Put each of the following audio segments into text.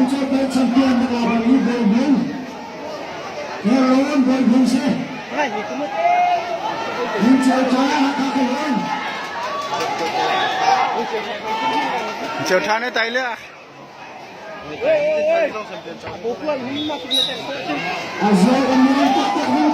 Limchawpel champion na Rabani Bawi Hmun. Bawi Hmun si. Limchaw tha Hakha Khualon. Chiều tha ne tai le. Azor umur tak tak hung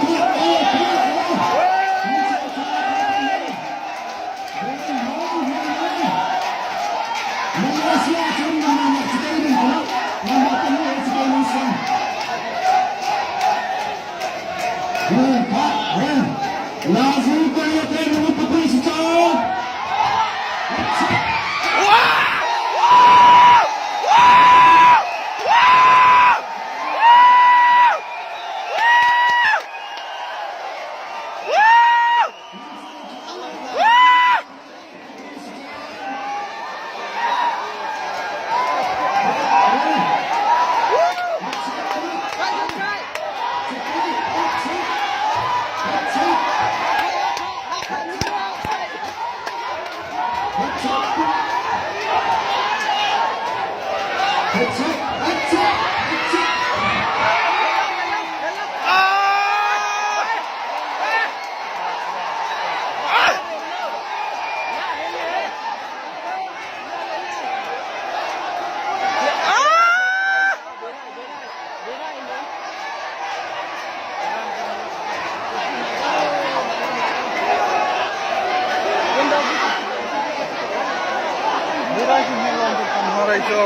Haraito.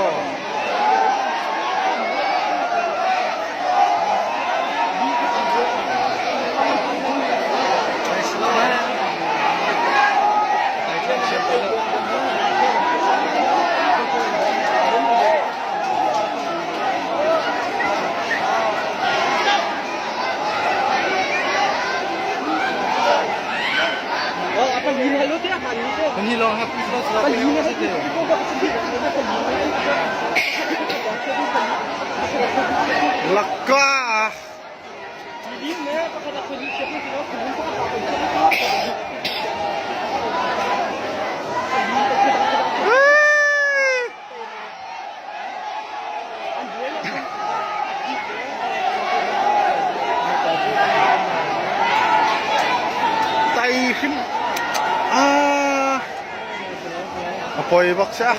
Lakka. Tai hrim ah a poi bak si ah.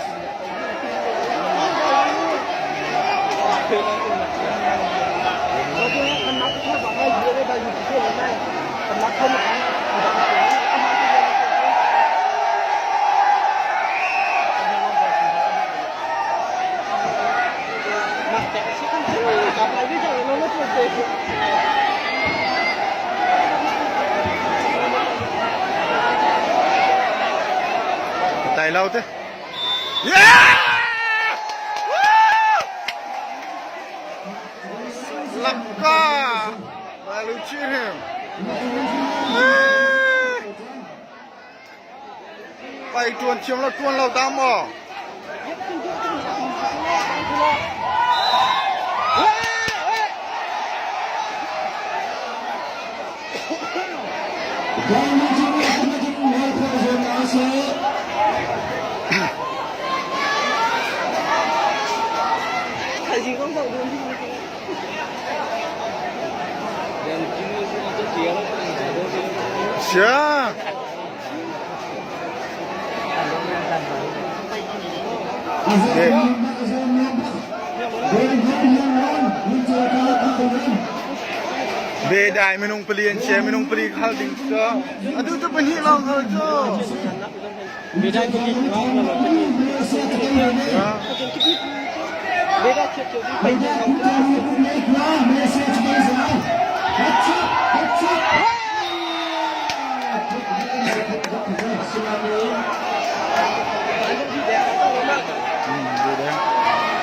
Tai lau te. Yeah! Lakka! Lalu chihim. Pai tuan thiam lo tuan lo ta maw? Sia. Ve dai minung pali an chia minung pali khal ding cu atu tu pahnih lawng khal cu.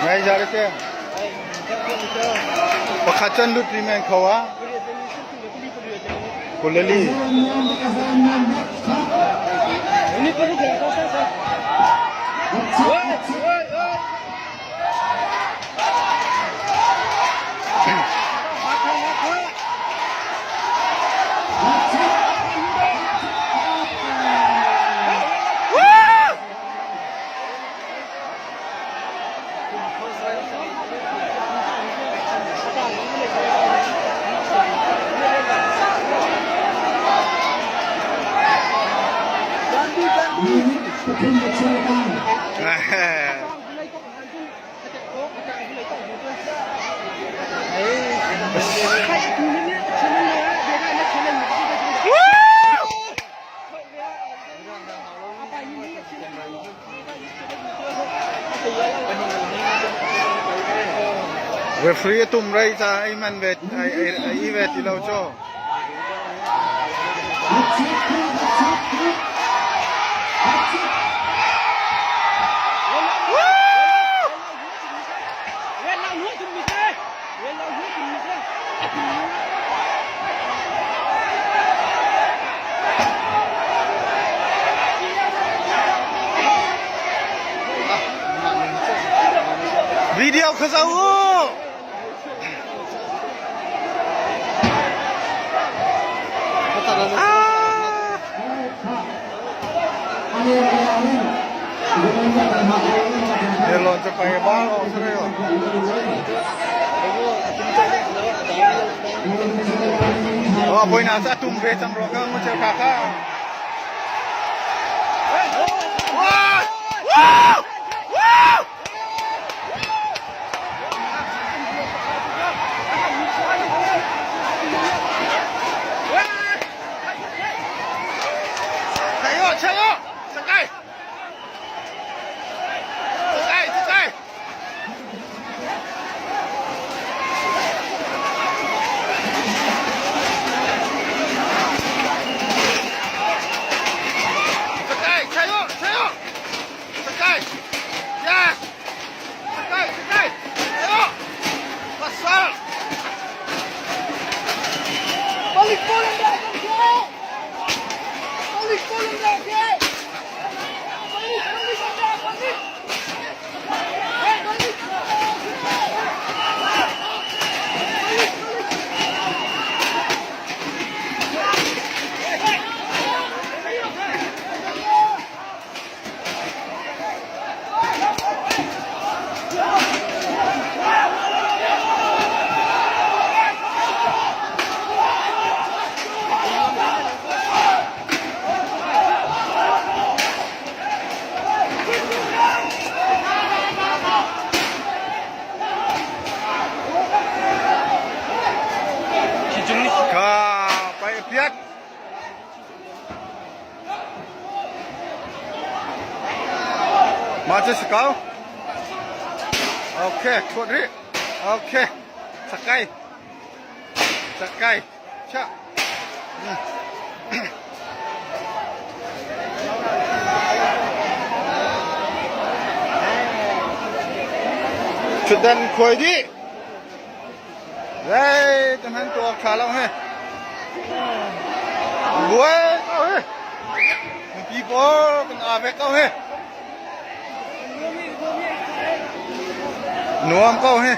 Ngai za ke. Pakhat chan lut ri men kho a. Kulali. Referee a tum rei ca ai man ve ai ai i ve ti lo cu. Video kha zoh u. Nelon cu pai bal o sare o. Oh, boy na sa tum ve chang ro ka ngu cheu ka ka. Wow! Wow! Wow! Chạy vô, chạy vô. Sakai. Sakai, sakai. Sakai, chạy vô, chạy vô. Sakai. Yes. Sakai, sakai. Chạy vô. Pasal. Balik bola dah, Balik bola dah, Balik, balik dah, balik. Balik. Ka pai piat. Mah cu si ko. Okay, thuat rih. Okay. Sakai. Sakai. Cha. Thutdan khuai dih. Đây, tầm hắn tuak tha lo he. Buai ko he. Pi pawl kan a ve ko he. Nuam ko he.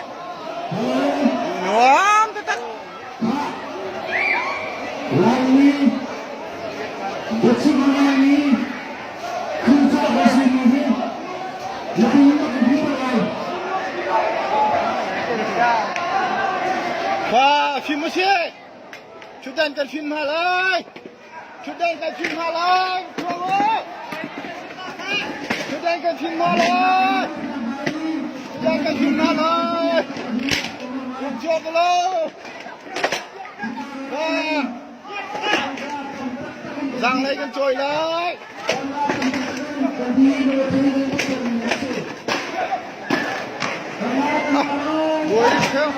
Nuam taktak. Laimi, Bochin Laimi, Khrihfa Bochin hi na kan hmu lai. Fa fim usih. Thutdan kan fim hna lai. Thutdan kan fim hna lai. Thutdan kan fim hna lai. Thutdan kan fim hna lai. Um cio ko lo. Zaanglei kan cawi lai. Buai theo.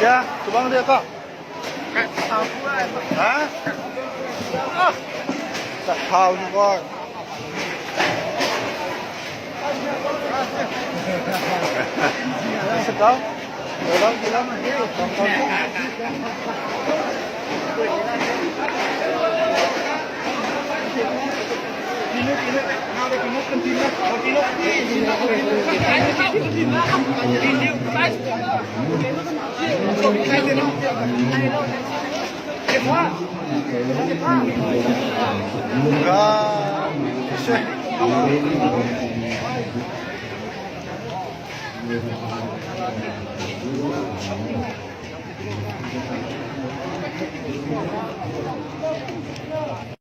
Ya, cubang dia kak. Hả? Chặt thao như con. Sao? Rồi đó, lắm.